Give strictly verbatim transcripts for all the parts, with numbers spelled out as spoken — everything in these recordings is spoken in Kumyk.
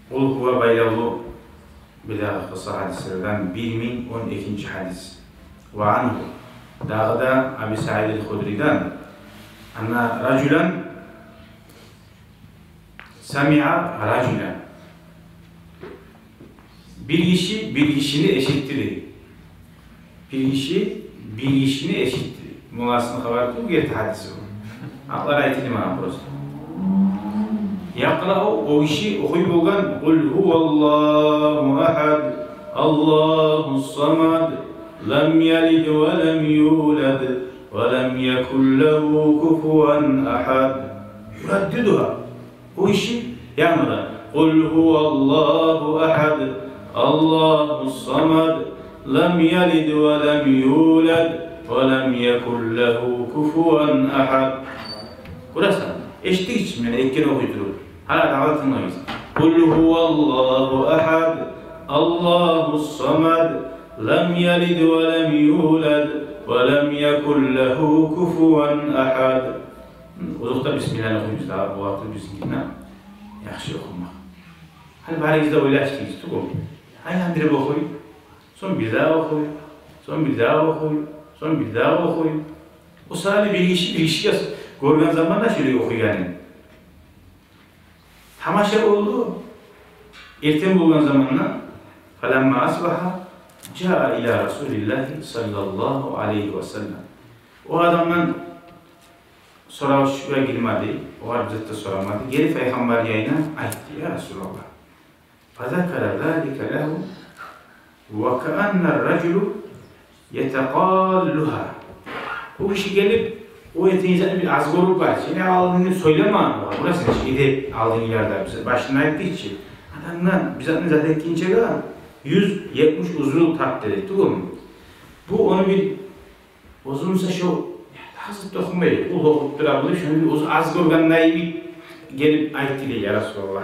Къул гьува байлавлу бирдагъы къысса гьадислерден бир минг он экинчи гьадис. Ва ангьу, дагъы да Аби Саид аль-Худриден, анна ражулан самиъа ражулан. Бир гиши бир гишини эшитди дей. Бир гиши бир гишини эшитди. Мулласыны хабары тюгюл, герти гьадис о. Гьакълар айтылды магъа просто. Якърау, о гиши охуй болгъан: «Къул гьуваллагьу агьад, Аллагьус самад, лам ялид ва лам юлад, ва лам якун лагьу куфуван агьад». Юраддидугьа. О гиши янгыдан: «Къул гьуваллагьу агьад, Аллагьус самад, лам ялид ва лам юлад, ва лам якун лагьу куфуван агьад». Гёресен, эшитдик чи, мен эки керен охуй туруп. Гьали дагъы да тынглагъыз. «Къул гьуваллагьу агьад, Аллагьус самад, лам ялид ва лам юлад, ва лам якун лагьу куфуван агьад». Озокъда, бисмилланы охуйбуз дагъы, бу вакъти бизин динде яхшы охумакъ. Гьали барыгъыз да ойлашдыгъыз тюгюл. Айландырып охуй, сонг бирдагъы охуй, сонг бирдагъы охуй, сонг бирдагъы охуй. О саялы бир гиши бир гишиге гёрген заманда шолай охуйгъанын. Тамаша болду. Эртен болгъан заманда, «Фаламма асбагьа, жаа ила Расулиллагьи саллаллагьу алайгьи ва саллам». О адамдан соравчугъа гирмеди, огъар бир зат да сорамады. Гелип Пайхаммар янына айтды: «Я Расулаллагь». Фазакара залика лагьу ва каанна ражулу ятакъаллугьа. О гиши гелип, о этеген затны бир аз гёрюп бар. Сени алдынгда сёйлемеген огъар. Гёресен чи, эдеп алдынгыларда, биз башында айтдыкъ чы. Адамдан бир затны зат этгинчеге юз етмиш узру тапды дей тюгюлмю? Бу ону бир, оьзю буса шо, дагъы зат да охумай, къул охуп тура билип, шону бир оьзю аз гёргендей гелип айтды дей: «Я Расулаллагь».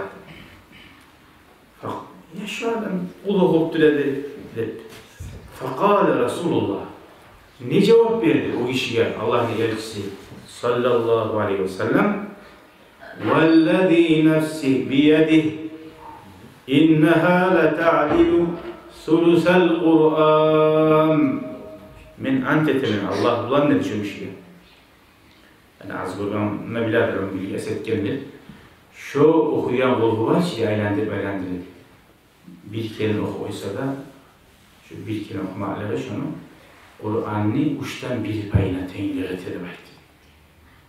Фа-, я, шо адам къул охуп тура эди деп. Факъала Расулуллагь. Не жавап берди о гишиге Аллагьны элчиси саллаллагьу алайгьи ва саллам? Валлази нафси биядигьи, иннагьа латаъдилу сулусал Къуръан. Мен ант этемен Аллагь булан, деди шо гишиге. Яни аз гёргенни биледир, ону билгес этгендир. Шо охуйгъан къулгьува чы, айландырып, айландырып, бир керен охуп къойса да, шо бир керен охумакълыгъы шону Къуранны уьчден бир пайына тенглик эте деп айтды.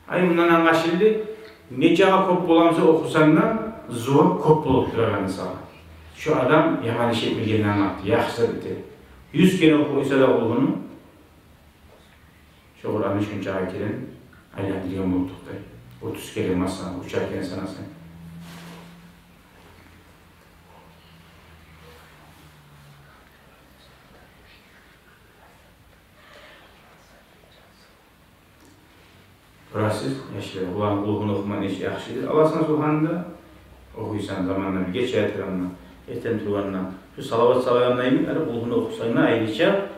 Ай, мундан англашылды, нечакъы кёп боламса охусанг да, зувап кёп болуп турагъаны сагъа. Шо адам яман иш этмегенин англатды, яхшы зат эте. Юз керен охуп къойса да къулгьуну, шо Къуранны шончакъы керен айландыргъан болуп токътай. Отуз керен, масала, уьчер керен санасанг. Гёресиз, яшлар, буланы къулгьуну охумакъ нече яхшыдыр. Аласан, субгьанны да охуйсан, заманына бир гече ятагъанда, эртен тургъанда, шу салават салагъанда йимик, гьали къулгьуну охусанг да, айрыча